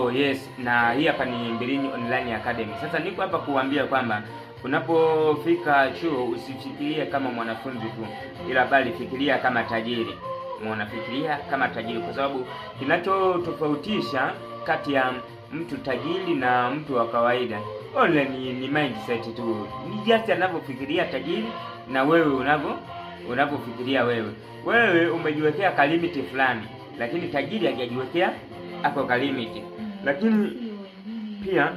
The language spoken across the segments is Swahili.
Oh yes, na hii hapa ni Mbilinyi Online Academy. Sasa niko hapa kuambia kwamba unapofika chuo usifikirie kama mwanafunzi tu, ila bali fikiria kama tajiri. Unafikiria kama tajiri, kwa sababu kinachotofautisha kati ya mtu tajiri na mtu wa kawaida only ni mindset tu, ni just anavyofikiria tajiri na wewe unavyofikiria wewe. Wewe umejiwekea kalimiti fulani, lakini tajiri hajajiwekea ako kalimiti. Lakini pia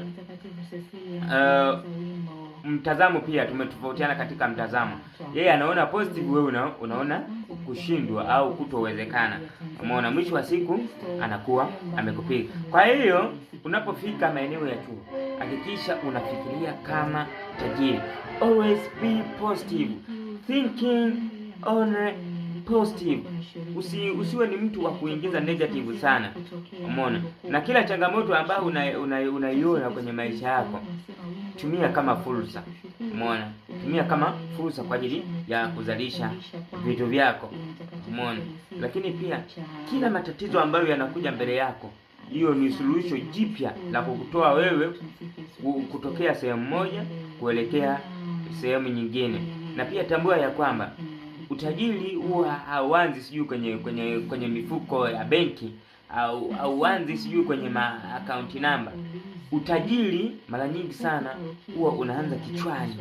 mtazamo pia tumetofautiana katika mtazamo. Yeye anaona positive, wewe unaona kushindwa au kutowezekana. Umeona, mwisho wa siku anakuwa amekupiga. Kwa hiyo unapofika maeneo ya chuo, hakikisha unafikiria kama tajiri. Always be positive thinking, only positive. Usiwe ni mtu wa kuingiza negative sana, umeona. Na kila changamoto ambayo unaiona una kwenye maisha yako tumia kama fursa, umeona, tumia kama fursa kwa ajili ya kuzalisha vitu vyako, umeona. Lakini pia kila matatizo ambayo yanakuja mbele yako, hiyo ni suluhisho jipya la kukutoa wewe kutokea sehemu moja kuelekea sehemu nyingine. Na pia tambua ya kwamba utajiri huwa hauanzi sijui kwenye mifuko ya benki au hauanzi sijui kwenye ma account number. Utajiri mara nyingi sana huwa unaanza kichwani,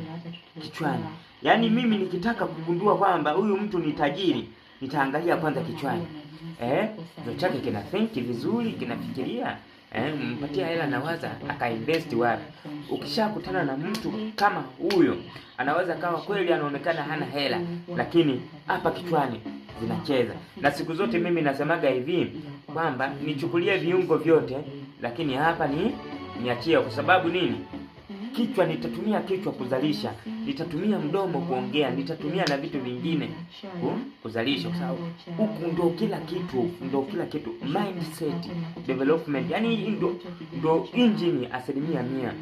kichwani. Yaani mimi nikitaka kugundua kwamba huyu mtu ni tajiri, nitaangalia kwanza kichwani. Kichwa chake kina think vizuri, kinafikiria. Mpatia hela nawaza akainvest wapi. Ukishakutana na mtu kama huyo, anaweza kawa kweli anaonekana hana hela, lakini hapa kichwani zinacheza. Na siku zote mimi nasemaga hivi kwamba nichukulie viungo vyote, lakini hapa ni niachie. Kwa sababu nini? Kichwa nitatumia kichwa kuzalisha, nitatumia mdomo kuongea, nitatumia na vitu vingine kuzalisha, kwa sababu huku ndo kila kitu, ndo kila kitu. Mindset development, yani ndo engine 100%.